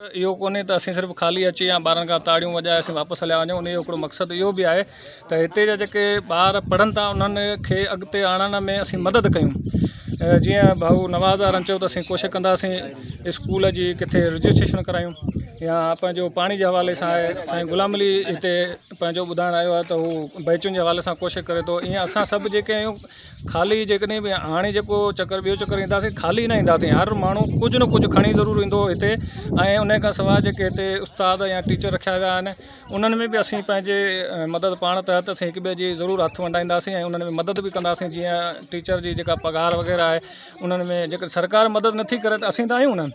اهو ڪونهي ته اسين صرف خالي اچي يا ٻارن کان تاڙيون وڄائي اسين واپس هليا وڃون. ان جو هڪڙو مقصد اهو به آهي ته هتي جا جيڪي ٻار پڙهن ٿا انهن کي اڳتي آڻڻ ۾ اسين مدد ڪيون. جيئن ڀائو نواز وارن چيو ته اسين ڪوشش ڪنداسين اسڪول جي ڪٿي رجسٽريشن ڪرايون يا پنهنجو پاڻي جي حوالي سان آهي. سائين غلام علي هتي پنهنجو ٻڌائڻ آيو آهي ته هو بيچن جي حوالي سان ڪوشش ڪري ٿو. ائين اسان سڀ جيڪي آهيون خالي جيڪڏهن به هاڻي جيڪو چڪر ٻيو چڪر اينداسين خالي نه اينداسين هر ماڻهو ڪجهه نه ڪجهه کڻي ضرور ايندو هتي ۽ ان کان سواء جيڪي هتي استاد يا ٽيچر رکيا ويا آهن انهن ۾ به اسين پنهنجي مدد پاڻ تحت اسين هڪ ٻئي جي ضرور هٿ ونڊائينداسين ۽ انهن ۾ مدد به ڪنداسين جيئن ٽيچر جي جيڪا پگهار وغيره آهي انهن ۾ جيڪڏهن سرڪار مدد نٿي ڪري ته اسين ته آهيون نه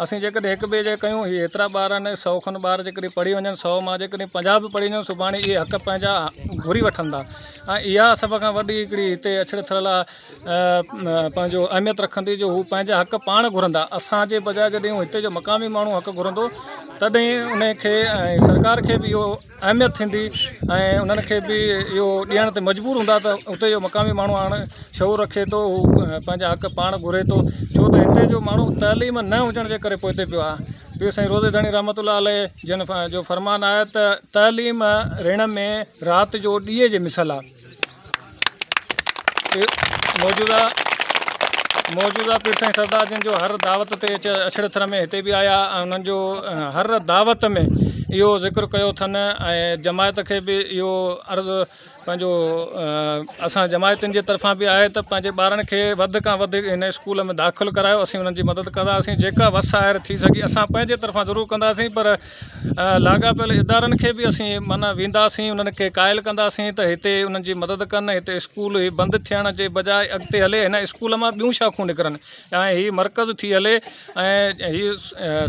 اسين جيڪڏهن هڪ ٻئي جي ڪيون هي هيترا ٻار آهن سو کن ٻار جيڪڏهن پڙهي وڃن سو مان جيڪڏهن 50 به پڙهي وڃن سڀاڻي اهي حق پنهنجا گهري وٺندا ۽ اها سڀ کان وڏي هڪڙي هتي اڇڙي ٿر لاء پنهنجو اهميت رکندي جو هو پنهنجا حق پاڻ گهرندا اسان جي بجاء جڏهن هو هتي جو مقامي ماڻهو حق گهرندو تڏهن ان کي ۽ سرڪار کي به اهو اهميت ٿيندي ۽ انهن کي به اهو ڏيڻ تي مجبور هوندا ته اتي جو مقامي ماڻهو هاڻ شعور رکي ٿو هو پنهنجا حق پاڻ گهري ٿو ڇو ته هتي جو ماڻهو تعليم نه هجڻ جي ڪري پوئتي پيو آهي. پير سائين روضي ڌڻي رحمة الله عليه جن جو فرمان آهي ته تعليم رڻ ۾ رات جو ڏيئي جي مثل آهي. موجوده موجوده پير سائين سردار جن جو هر دعوت تي اڇڙي ٿر ۾ هتي به آيا ۽ انهن جو هر دعوت ۾ اهو ذڪر ڪيو اٿن ۽ جماعت کي به اهو عرض پنهنجو اسان جماعتن جي طرفان به آهي ته پنهنجي ٻارن کي وڌ کان وڌ هن اسڪول ۾ داخل ڪرايو اسين انهن جي مدد ڪنداسين جيڪا وس آهر ٿي سگهي اسان پنهنجي طرفان ضرور ڪنداسين پر لاڳاپيل ادارن کي به اسين معنيٰ وينداسين انهن کي قائل ڪنداسين ته هتي انهن جي مدد ڪن هتي اسڪول هي بند ٿيڻ جي بجاء اڳتي هلي هن اسڪول مان ٻيون شاخون نڪرن ۽ هي مرڪز ٿي هلي ۽ هي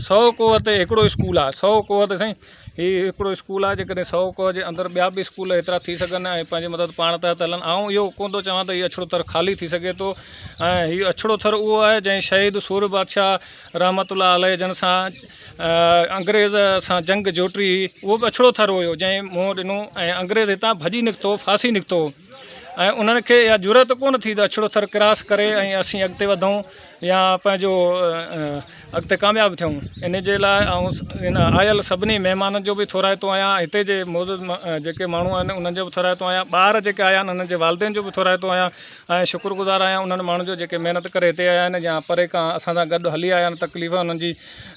سو ڪوهه تي هڪڙو اسڪول آهي سو ڪوهه تي سائين هي هڪڙو اسڪول آهي جيڪڏهن سو ڪوهه جي اندر ٻيا به اسڪول ايترا ٿي سگهن ۽ پنهنجي مدد پاڻ تحت هلن. آئون اهو ڪونه ٿو چوان ته هي اڇڙو ٿر خالي ٿي سگهي ٿو ۽ هي اڇڙو ٿر اهو آهي جنهن شهيد سور بادشاهه رحمة الله عليه جن سان انگريز سان جنگ جوٽي هئي اهو به اڇڙو ٿر هيو جنهن منهن ڏنو ۽ انگريز هتان ڀڄي نڪتو ڦاسي نڪتو ۽ انهن کي اها جرئت ڪونه ٿي ته اڇڙو ٿر ڪراس ڪري ۽ اسين اڳتي وڌون يا پنهنجو اڳتي ڪامياب ٿيون. ان جي لاء آئون هن آيل سڀني مهمانن جو به ٿورائتو آهيان، هتي جي معزز جيڪي ماڻهو آهن انهن جو به ٿورائتو آهيان، ٻار جيڪي آيا آهن انهن جي والدين جو به ٿورائتو آهيان ۽ شڪر گذار آهيان انهن ماڻهن جو جيڪي محنت ڪري هتي آيا آهن يا پري کان اسان سان گڏ هلي آيا آهن تڪليف انهن جي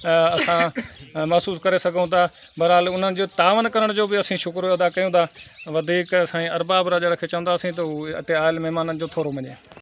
اسان محسوس ڪري سگهون ٿا. بهرحال انهن جو تعاون ڪرڻ جو به اسين شڪر ادا ڪيون ٿا. وڌيڪ سائين ارباب راڄڙ کي چونداسين ته هو اتي آيل مهمانن جو ٿورو مڃي.